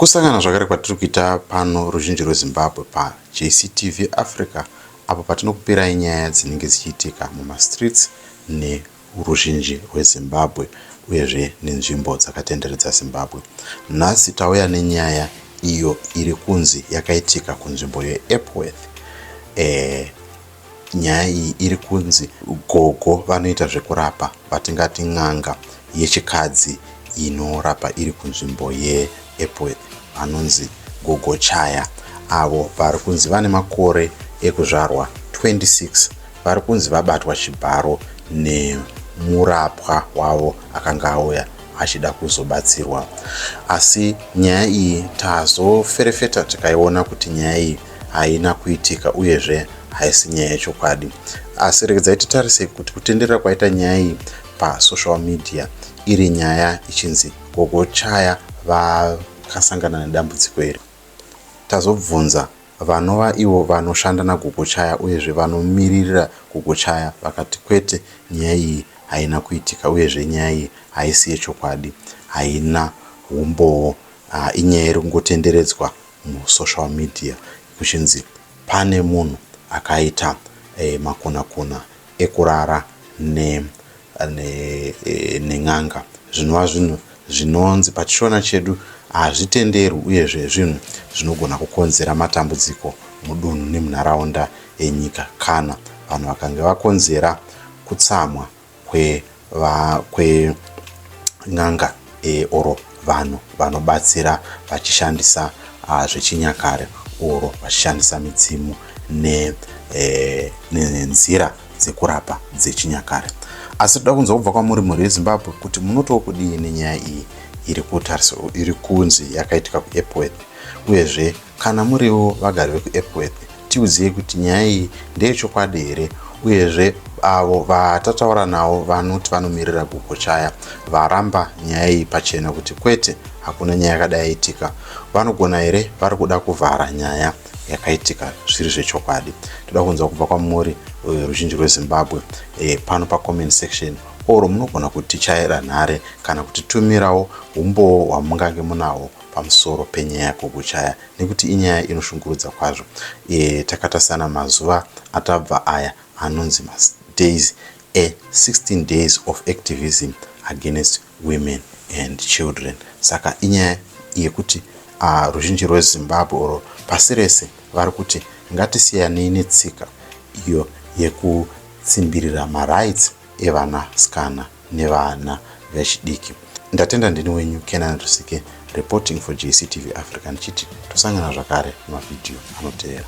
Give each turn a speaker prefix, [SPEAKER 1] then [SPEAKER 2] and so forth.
[SPEAKER 1] Kusangana zvakare kwatiri kuita pano ruzhinji rweZimbabwe paJCTV Africa apo patinokupirai nyaya dzinenge dzichiitika mumastreets neruzhinji rweZimbabwe uyezve nenzvimbo dzakatenderedza Zimbabwe. Nhasi tauya nenyaya iyo iri kunzi yakaitika kunzvimbo yeEpworth. Nyaya iyi iri kunzi gogo vanoita zvekurapa vatingati n'anga yechikadzi inorapa iri kunzvimbo yeEpworth vanonzi Gogo Chaya avo vari kunzi vane makore ekuzvarwa 26 vari kunzi vabatwa chibharo nemurapwa wavo akanga auya achida kuzobatsirwa. Asi nyaya iyi tazoferefeta tikaiona kuti nyaya iyi haina kuitika uyezve haisi nyaya yechokwadi. Asi regedzai titarise kuti kutenderera kwaita nyaya iyi pasocial media iri nyaya ichinzi Gogo Chaya vakasangana nedambudziko iri. Tazobvunza vanova ivo vanoshanda naGogo Chaya uyezve vanomiririra Gogo Chaya vakati kwete nyaya iyi haina kuitika uyezve nyaya iyi haisi yechokwadi haina humbowo inyaya iri kungotenderedzwa musocial media kuchinzi pane munhu akaita makunakuna ekurara nen'anga zvinova zvinhu zvinonzi pachishona chedu hazvitenderwi uyezve zvinhu zvinogona kukonzera matambudziko mudunhu nemunharaunda yenyika kana vanhu vakange vakonzera kutsamwa kwen'anga oro vanhu vanobatsira vachishandisa zvechinyakare oro vachishandisa midzimu nenzira dzekurapa dzechinyakare. Asi toda kunzwa kubva kwamuri mhuri yeZimbabwe kuti munotiwo kudii nenyaya iyi iri kunzi yakaitika kuEpworth uyezve kana muriwo vagari vekuEpworth tiudzei kuti nyaya iyi ndeyechokwadi here uyezve avo vatataura navo vanoti vanomirira Gogo Chaya varamba nyaya iyi pachena kuti kwete hakuna nyaya yakadai yaitika. Vanogona here vari kuda kuvhara nyaya yakaitika zviri zvechokwadi? Toda kunzwa kubva kwamuri ruzhinji rweZimbabwe pano pacomment section or munogona kutichaira nhare kana kutitumirawo humbowo hwamungange munawo pamusoro penyaya yaGogo Chaya nekuti inyaya inoshungurudza kwazvo. Takatasana mazuva atabva aya anonzi madays e 16 days of activism against women and children. Saka inyaya yekuti ruzhinji rweZimbabwe or pasi rese vari kuti ngatisiyanei netsika iyo yekutsimbirira marights evanasikana nevana vechidiki. Ndatenda ndini wenyu Kenan Rusike reporting for JCTV Africa ndichiti tosangana zvakare mumavhidhiyo anotevera.